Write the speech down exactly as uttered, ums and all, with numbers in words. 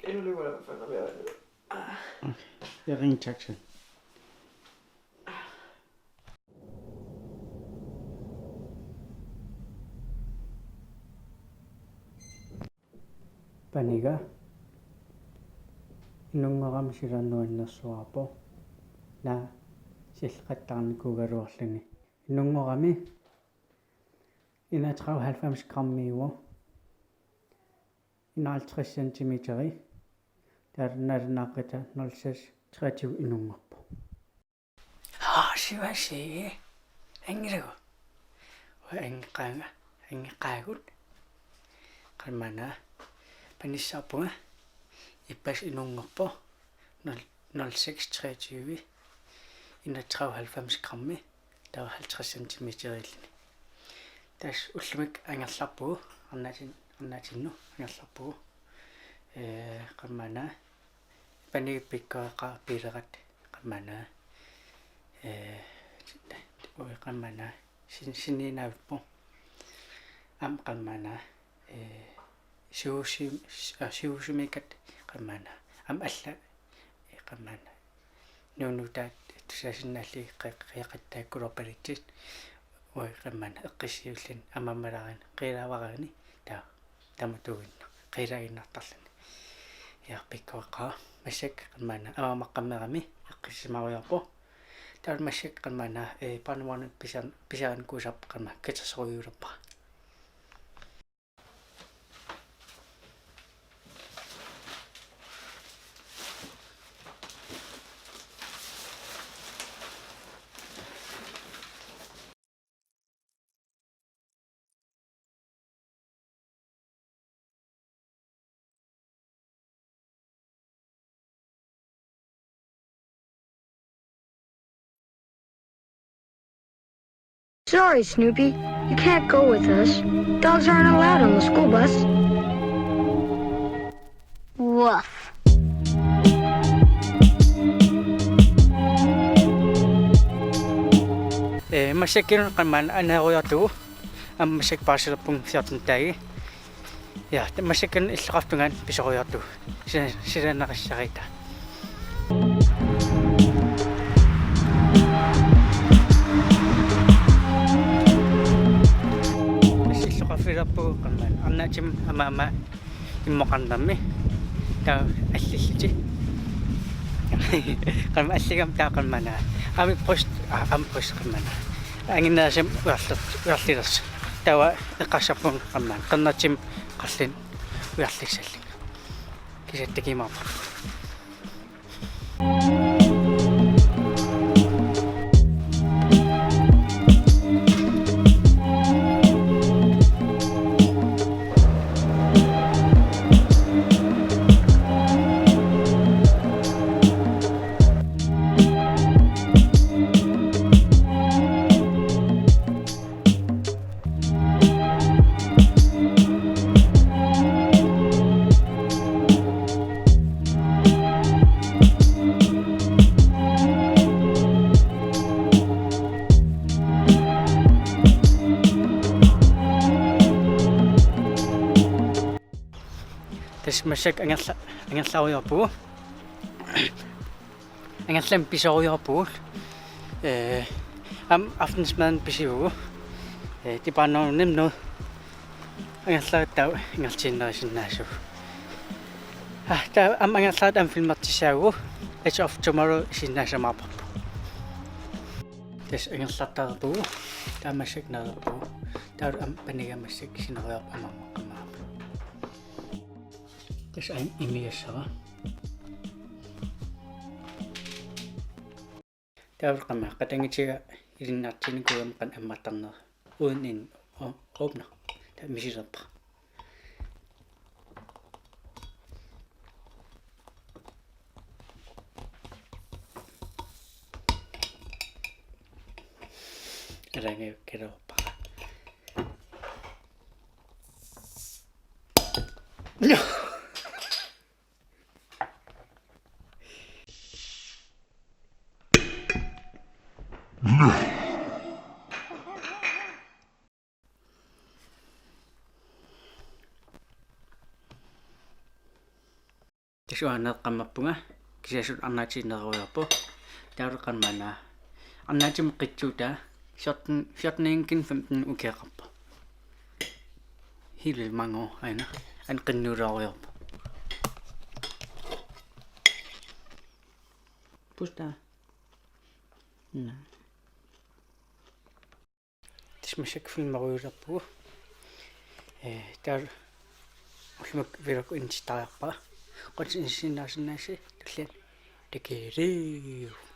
Inuliuara fanaviaana. Jeg ringer taxaen. Paniga. Inunngorami silaannaq nuannersuarpoq. Naa silleqattaarnikuugaluarluni. Inunngorami enogtredive halvfems grammiuvoq. Enoghalvtreds centimeteri. Taava nalunaaquttap nul seks treogtyve inunngorpoq. Haa, sivasi. Angilagu. Uanga angeqaanga, angeqaagut. Qanormaanna panissaarpunga. Ippassaq inunngorpoq. Nul, nul seks treogtyve. Enogtredive halvfems grammi. Taava halvtreds centimeterilluni. Tassa ullumi angerlarpugut, arnaatin-, arnaatinnut angerlarpugut. Ee, qanormaanna. Paniga pikkoreqaaq piilerat qanormaanna. Ee, ui qanormaanna. Sin-, siniinnaavippoq. Aamma qanormaanna. Ee, siusi-, aa, siusimiikkat qanormaanna. Aamma alla, ee, qanormaanna. Nuunuutaat tusaasinnaallugit qi-, qiiaqattaakkulorpalutsit. Uanga qanormaanna eqqissiulluni amaamalaarini qiilaavaraanni taava tamatuinnaq qiilaaginnartarluni. Ja pikkoreqaaq massakkut qanormaanna amaamaqqammerami eqqissisimarujoorpoq. Taava massakkut qanormaanna, ee, paanuarnut pisa-, pisaarinikuusarput qanormaanna katersorujuulerpara. Sorry, Snoopy. You can't go with us. Dogs aren't allowed on the school bus. Woof. Ee, massakkut qanormaanna aneerujoortugut. Aamma massakkut paasilerpunga fjorten dage. Ja, massakkut illoqarfik tungaanut pisorujoortugut. Si-, silaannaqassarita. Tassa illoqarfilerpugut qanormaanna. Arnaatima amaama immoqarnermi. Taava allillutik. Qanormaanna alligama taava qanormaanna. Aamma bryst, aa, aamma bryst qanormaanna. Anginnerusumik ujarler-, ujarlilersoq. Taava eqqarsarpunga qanormaanna. Qernertumik qarlunnik ujarlissallunga. Kisianni takuumaarpara. Tassa massakkut angerla-, angerlarujoorpugut. Angerlamik pisorujoorpugut. Ee, aamma aftensmadimik pisivugut. Ee, tipaanunnimnu angerlareerutta angerlartiinnarsinnaassaagut. Aa, taava aamma angerlareerutta aamma filmertussaavugut. Edge of Tomorrow isiginnaasamaarparput. Tassa angerlartareerpugut. Taava massakkut neriuppugut. Taava aamma paniga massakkut sinerujoorpoq amaamaqqammerami. Tassa aamma imigassara. Taava qanormaanna qatanngutiga ilinnartiinikuugami qanoq ammartarnera. Uden en å-, åbner. Taava misilerpara. Ilaangajakkaluarpara. Tassa uanga neeqqammerpunga, kisianni suli arnaatiginerujoorpoq. Taava qanoq maanna. Arnaatima qitsuutaa fjorten, fjorten femten ukeeqarpa. Helt vildt mange år, aana. Aana qinnuulorujoorpoq. Pusta. Nå. Tassa massakkut filmerujulerpugut. Eh, taava ullumi vlog inissittarpara. Qujanaq inissiinnaasinnaassi, tulliani takuss'.